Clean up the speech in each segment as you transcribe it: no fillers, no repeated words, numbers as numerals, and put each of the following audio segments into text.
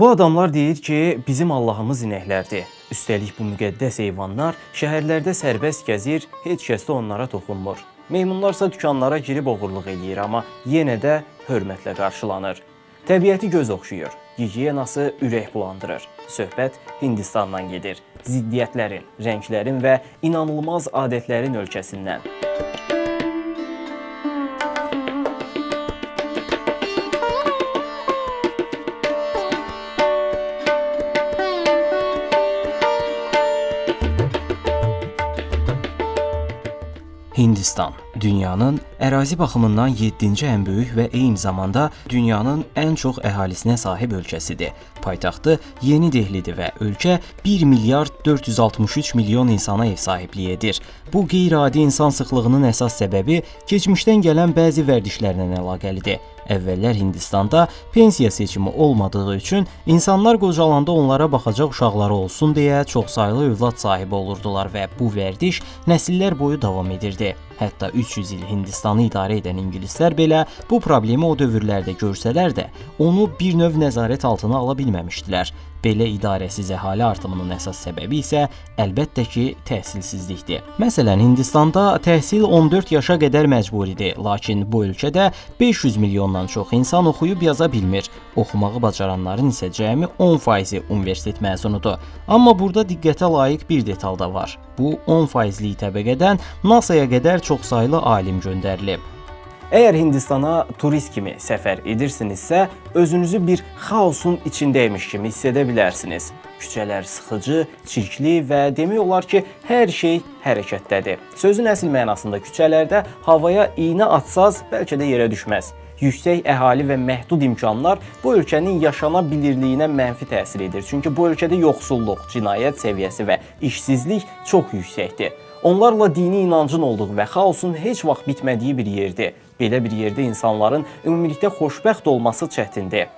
Bu adamlar deyir ki, bizim Allahımız inəklərdir. Üstəlik bu müqəddəs heyvanlar şəhərlərdə sərbəst gəzir, heç kəs də onlara toxunmur. Meymunlarsa dükanlara girib oğurluq eləyir, amma yenə də hörmətlə qarşılanır. Təbiəti göz oxşayır, gigiyenası ürək bulandırır. Söhbət Hindistandan gedir. Ziddiyyətlərin, rənglərin və inanılmaz adətlərin ölkəsindən. Hindistan dünyanın ərazi baxımından 7-ci ən böyük və eyni zamanda dünyanın ən çox əhalisinə sahib ölkəsidir. Paytaxtı Yeni Dehlidir və ölkə 1 milyard 463 milyon insana ev sahibliyi edir. Bu qeyri-adi insan sıxlığının əsas səbəbi keçmişdən gələn bəzi vərdişlərlə əlaqəlidir. Əvvəllər Hindistanda pensiya seçimi olmadığı üçün insanlar qocalanda onlara baxacaq uşaqları olsun deyə çoxsaylı övlad sahibi olurdular və bu vərdiş nəsillər boyu davam edirdi. Hətta 300 il Hindistanı idarə edən ingilislər belə bu problemi o dövrlərdə görsələr də, onu bir növ nəzarət altına ala bilməmişdilər. Belə idarəsiz əhali artımının əsas səbəbi isə əlbəttə ki, təhsilsizlikdir. Məsələn, Hindistanda təhsil 14 yaşa qədər məcburidir, lakin bu ölkədə 500 milyondan çox insan oxuyub yaza bilmir. Oxumağı bacaranların isə cəmi 10%-i universitet məzunudur. Amma burada diqqətə layiq bir detal da var. Bu 10%lik təbəqədən NASA-ya qədər çoxsaylı alim göndərilib. Əgər Hindistana turist kimi səfər edirsinizsə, özünüzü bir xaosun içindəymiş kimi hiss edə bilərsiniz. Küçələr sıxıcı, çirkli və demək olar ki, hər şey hərəkətdədir. Sözün əsl mənasında küçələrdə havaya iynə atsaz, bəlkə də yerə düşməz. Yüksək əhali və məhdud imkanlar bu ölkənin yaşana bilirliyinə mənfi təsir edir. Çünki bu ölkədə yoxsulluq, cinayət səviyyəsi və işsizlik çox yüksəkdir. Onlarla dini inancın olduğu və xaosun heç vaxt bitmədiyi bir yerdir. Belə bir yerdə insanların ümumilikdə xoşbəxt olması çətindir.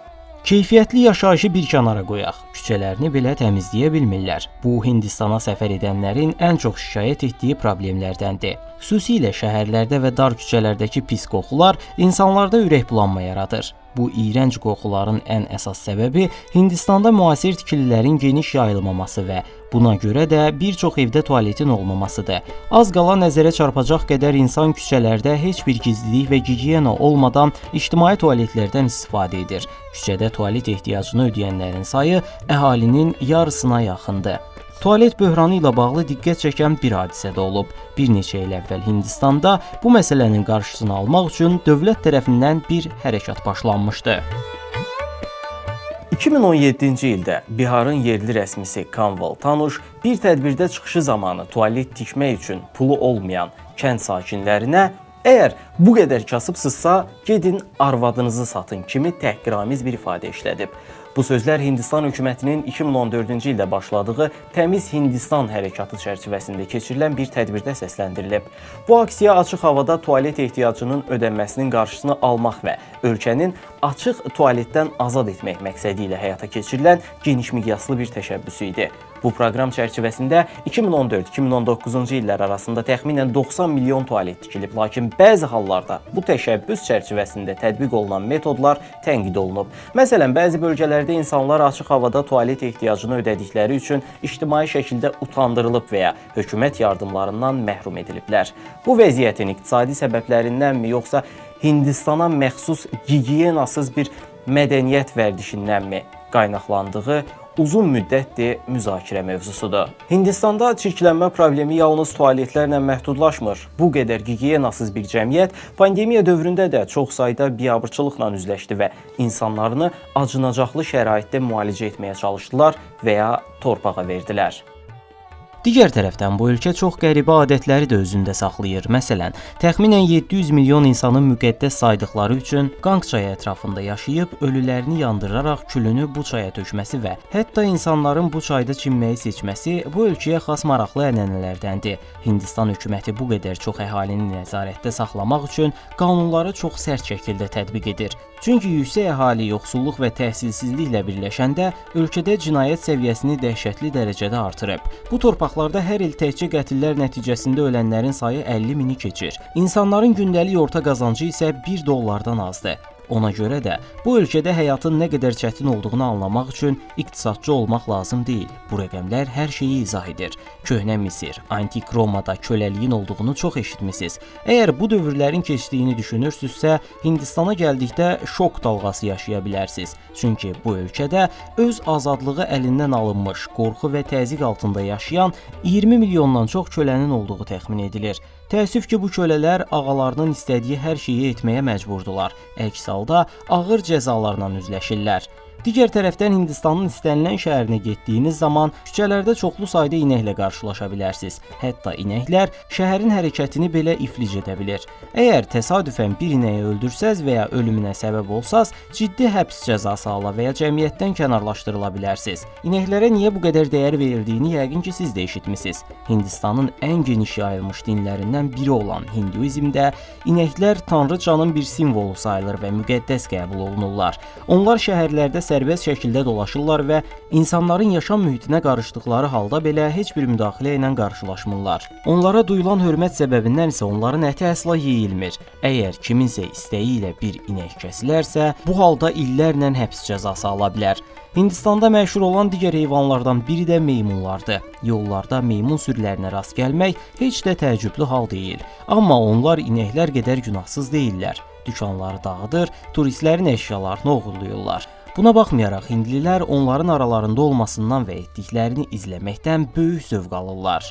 Keyfiyyətli yaşayışı bir kənara qoyaq, küçələrini belə təmizləyə bilmirlər. Bu Hindistana səfər edənlərin ən çox şikayət etdiyi problemlərdəndir. Xüsusilə şəhərlərdə və dar küçələrdəki pis qoxular insanlarda ürək bulanma yaradır. Bu iyrənc qoxuların ən əsas səbəbi Hindistanda müasir tikililərin geniş yayılmaması və buna görə də bir çox evdə tualetin olmamasıdır. Az qala nəzərə çarpacaq qədər insan küçələrdə heç bir gizlilik və gigiyena olmadan ictimai tualetlərdən istifadə edir. Küçədə tualet ehtiyacını ödəyənlərin sayı əhalinin yarısına yaxındır. Tualet böhranı ilə bağlı diqqət çəkən bir hadisə də olub. Bir neçə il əvvəl Hindistanda bu məsələnin qarşısını almaq üçün dövlət tərəfindən bir hərəkat başlanmışdı. 2017-ci ildə Biharın yerli rəsmisi Kanval Tanuş bir tədbirdə çıxışı zamanı tualet tikmək üçün pulu olmayan kənd sakinlərinə əgər bu qədər kasıbsınızsa, gedin arvadınızı satın kimi təhqiramiz bir ifadə işlədib. Bu sözlər Hindistan hökumətinin 2014-cü ildə başladığı Təmiz Hindistan hərəkatı çərçivəsində keçirilən bir tədbirdə səsləndirilib. Bu aksiya açıq havada tualet ehtiyacının ödənməsinin qarşısını almaq və ölkənin açıq tualetdən azad etmək məqsədi ilə həyata keçirilən geniş miqyaslı bir təşəbbüsü idi. Bu proqram çərçivəsində 2014-2019-cu illər arasında təxminən 90 milyon tualet tikilib, lakin bəzi hallarda bu təşəbbüs çərçivəsində tətbiq olunan metodlar tənqid olunub. Məsələn, bəzi bölgələrdə insanlar açıq havada tualet ehtiyacını ödədikləri üçün ictimai şəkildə utandırılıb və ya hökumət yardımlarından məhrum ediliblər. Bu vəziyyətin iqtisadi səbəblərindənmi, yoxsa Hindistana məxsus gigiyenasız bir mədəniyyət vərdişindənmi qaynaqlandığı uzun müddətdir müzakirə mövzusudur. Hindistanda çirklənmə problemi yalnız tualetlərlə məhdudlaşmır. Bu qədər gigiyenasız bir cəmiyyət pandemiya dövründə də çox sayda biabırçılıqla üzləşdi və insanlarını acınacaqlı şəraitdə müalicə etməyə çalışdılar və ya torpağa verdilər. Digər tərəfdən bu ölkə çox qəribə adətləri də özündə saxlayır. Məsələn, təxminən 700 milyon insanın müqəddəs saydıqları üçün Qanq çayı ətrafında yaşayıb ölülərini yandıraraq külünü bu çaya tökməsi və hətta insanların bu çayda çimməyi seçməsi bu ölkəyə xas maraqlı ənənələrdəndir. Hindistan hökuməti bu qədər çox əhalini nəzarətdə saxlamaq üçün qanunları çox sərt şəkildə tətbiq edir. Çünki yüksək əhali, yoxsulluq və təhsilsizliklə birləşəndə ölkədə cinayət səviyyəsini dəhşətli dərəcədə artırıb. Bu torpaqlarda hər il təkcə qətillər nəticəsində ölənlərin sayı 50 mini keçir. İnsanların gündəlik orta qazancı isə 1 dollardan azdır. Ona görə də bu ölkədə həyatın nə qədər çətin olduğunu anlamaq üçün iqtisadçı olmaq lazım deyil. Bu rəqəmlər hər şeyi izah edir. Köhnə Misir, antik Romada köləliyin olduğunu çox eşitmisiniz. Əgər bu dövrlərin keçdiyini düşünürsünüzsə, Hindistana gəldikdə şok dalğası yaşaya bilərsiniz. Çünki bu ölkədə öz azadlığı əlindən alınmış, qorxu və təzyiq altında yaşayan 20 milyondan çox kölənin olduğu təxmin edilir. Təəssüf ki, bu kölələr ağalarının istədiyi hər şeyi etməyə məcburdular. Əks halda ağır cəzalarla üzləşirlər. Digər tərəfdən Hindistanın istənilən şəhərinə getdiyiniz zaman küçələrdə çoxlu sayda inəklə qarşılaşa bilərsiniz. Hətta inəklər şəhərin hərəkətini belə iflic edə bilir. Əgər təsadüfən bir inəyi öldürsəz və ya ölümünə səbəb olsaz, ciddi həbs cəzası ala və ya cəmiyyətdən kənarlaşdırıla bilərsiniz. İnəklərə niyə bu qədər dəyər verildiyini yəqin ki, siz də eşitmisiniz. Hindistanın ən geniş yayılmış dinlərindən biri olan Hinduizmdə inəklər tanrıçanın bir simvolu sayılır və müqəddəs qəbul olunurlar. Onlar şəhərlərdə sərbəst şəkildə dolaşırlar və insanların yaşam mühitinə qarışdıqları halda belə heç bir müdaxilə ilə qarşılaşmırlar. Onlara duyulan hörmət səbəbindən isə onların əti əsla yeyilmir. Əgər kiminsə istəyi ilə bir inək kəsilərsə, bu halda illərlə həbs cəzası ala bilər. Hindistanda məşhur olan digər heyvanlardan biri də meymunlardır. Yollarda meymun sürülərinə rast gəlmək heç də təəccüblü hal deyil. Amma onlar inəklər qədər günahsız deyillər. Dükanları dağıdır, turistlərin əşyalarını oğurlayırlar. Buna baxmayaraq hindlilər onların aralarında olmasından və etdiklərini izləməkdən böyük zövq alırlar.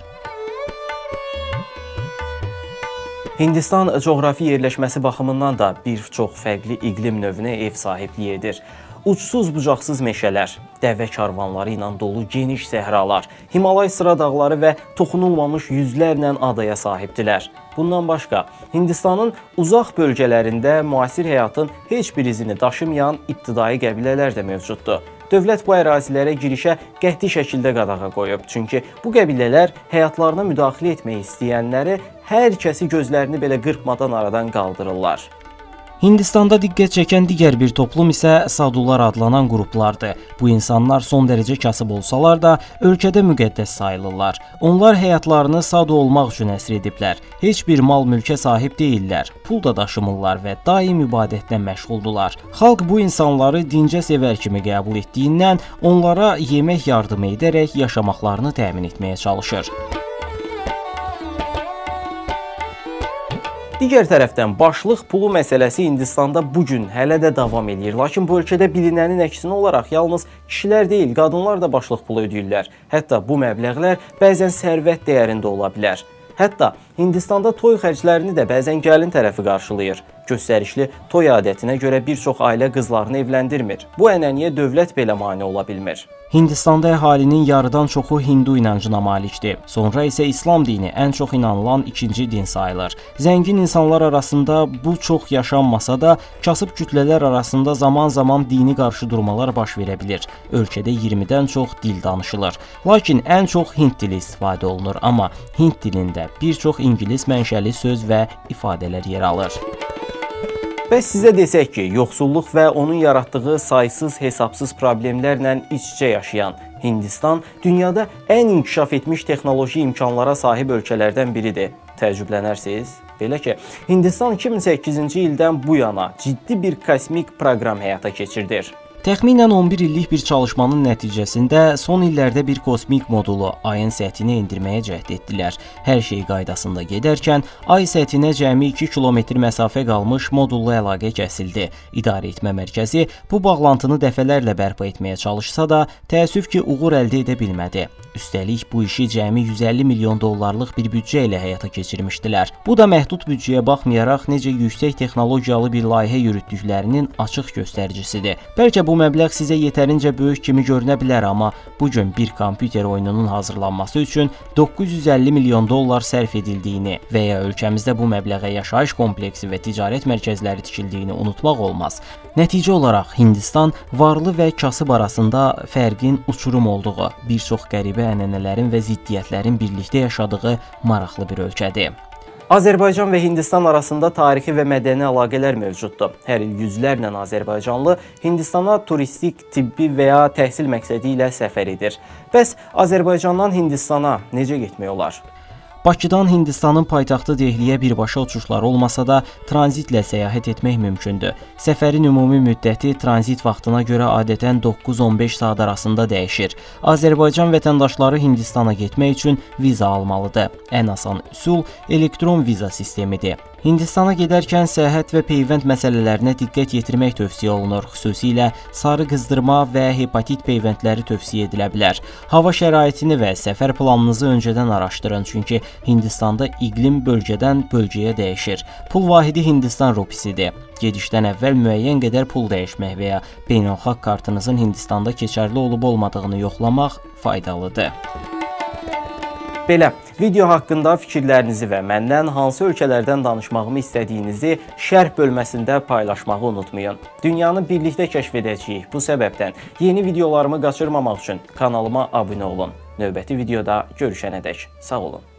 Hindistan coğrafi yerləşməsi baxımından da bir çox fərqli iqlim növünə ev sahibliyi edir. Ucsuz bucaqsız meşələr, dəvə karvanları ilə dolu geniş səhralar, Himalay sıra dağları və toxunulmamış yüzlərlə adaya sahibdilər. Bundan başqa, Hindistanın uzaq bölgələrində müasir həyatın heç bir izini daşımayan ibtidai qəbilələr də mövcuddur. Dövlət bu ərazilərə girişə qəti şəkildə qadağa qoyub. Çünki bu qəbilələr həyatlarına müdaxilə etmək istəyənləri hər kəsi gözlərini belə qırpmadan aradan qaldırırlar. Hindistanda diqqət çəkən digər bir toplum isə sadular adlanan qruplardır. Bu insanlar son dərəcə kasıb olsalar da ölkədə müqəddəs sayılırlar. Onlar həyatlarını sadu olmaq üçün həsr ediblər. Heç bir mal-mülkə sahib deyillər, pul da daşımırlar və daim ibadətlə məşğuldular. Xalq bu insanları dincə sevər kimi qəbul etdiyindən onlara yemək yardımı edərək yaşamaqlarını təmin etməyə çalışır. Digər tərəfdən başlıq pulu məsələsi Hindistanda bu gün hələ də davam eləyir. Lakin bu ölkədə bilinənin əksinə olaraq yalnız kişilər deyil, qadınlar da başlıq pulu ödəyirlər. Hətta bu məbləğlər bəzən sərvət dəyərində ola bilər. Hətta Hindistanda toy xərclərini də bəzən gəlin tərəfi qarşılayır. Göstərişli toy adətinə görə bir çox ailə qızlarını evləndirmir. Bu ənənəyə dövlət belə mane ola bilmir. Hindistanda əhalinin yarıdan çoxu Hindu inancına malikdir. Sonra isə İslam dini ən çox inanılan ikinci din sayılır. Zəngin insanlar arasında bu çox yaşanmasa da, kasıb kütlələr arasında zaman-zaman dini qarşıdurmalar baş verə bilir. Ölkədə 20-dən çox dil danışılır. Lakin ən çox Hind dili istifadə olunur, amma Hind dilində bir çox ingilis mənşəli söz və ifadələr yer alır. Bəs sizə desək ki, yoxsulluq və onun yaratdığı saysız hesabsız problemlərlə iç-içə yaşayan Hindistan dünyada ən inkişaf etmiş texnoloji imkanlara sahib ölkələrdən biridir. Təəccüblənərsiniz? Belə ki, Hindistan 2008-ci ildən bu yana ciddi bir kosmik proqram həyata keçirdir. Təxminən 11 illik bir çalışmanın nəticəsində son illərdə bir kosmik modulu ayın səthinə endirməyə cəhd etdilər. Hər şey qaydasında gedərkən ay səthinə cəmi 2 kilometr məsafə qalmış modulla əlaqə kəsildi. İdarə etmə mərkəzi bu bağlantını dəfələrlə bərpa etməyə çalışsa da, təəssüf ki, uğur əldə edə bilmədi. Üstəlik bu işi cəmi 150 milyon dollarlıq bir büdcə ilə həyata keçirmişdilər. Bu da məhdud büdcəyə baxmayaraq necə yüksək texnologiyalı bir layihə yürütdüklərinin açıq göstəricisidir. Bəlkə bu məbləğ sizə yetərincə böyük kimi görünə bilər, amma bu gün bir kompüter oyununun hazırlanması üçün 950 milyon dollar sərf edildiyini və ya ölkəmizdə bu məbləğə yaşayış kompleksi və ticarət mərkəzləri tikildiyini unutmaq olmaz. Nəticə olaraq Hindistan varlı və kasıb arasında fərqin uçurum olduğu, bir çox qəribə ənənələrin və ziddiyyətlərin birlikdə yaşadığı maraqlı bir ölkədir. Azərbaycan və Hindistan arasında tarixi və mədəni əlaqələr mövcuddur. Hər il yüzlərlə azərbaycanlı Hindistana turistik, tibbi və ya təhsil məqsədi ilə səfər edir. Bəs Azərbaycandan Hindistana necə getmək olar? Bakıdan Hindistanın paytaxtı Dehliyə birbaşa uçuşlar olmasa da, tranzitlə səyahət etmək mümkündür. Səfərin ümumi müddəti tranzit vaxtına görə adətən 9-15 saat arasında dəyişir. Azərbaycan vətəndaşları Hindistana getmək üçün viza almalıdır. Ən asan üsul elektron viza sistemidir. Hindistana gedərkən səyahət və peyvənd məsələlərinə diqqət yetirmək tövsiyə olunur. Xüsusilə sarı qızdırma və hepatit peyvəndləri tövsiyə edilə bilər. Hava şəraitini və səfər planınızı öncədən araşdırın, çünki Hindistanda iqlim bölgədən bölgəyə dəyişir. Pul vahidi Hindistan rupisidir. Gedişdən əvvəl müəyyən qədər pul dəyişmək və ya beynəlxalq kartınızın Hindistanda keçərli olub-olmadığını yoxlamaq faydalıdır. Belə, video haqqında fikirlərinizi və məndən hansı ölkələrdən danışmağımı istədiyinizi şərh bölməsində paylaşmağı unutmayın. Dünyanı birlikdə kəşf edəcəyik. Bu səbəbdən yeni videolarımı qaçırmamaq üçün kanalıma abunə olun. Növbəti videoda görüşənədək sağ olun.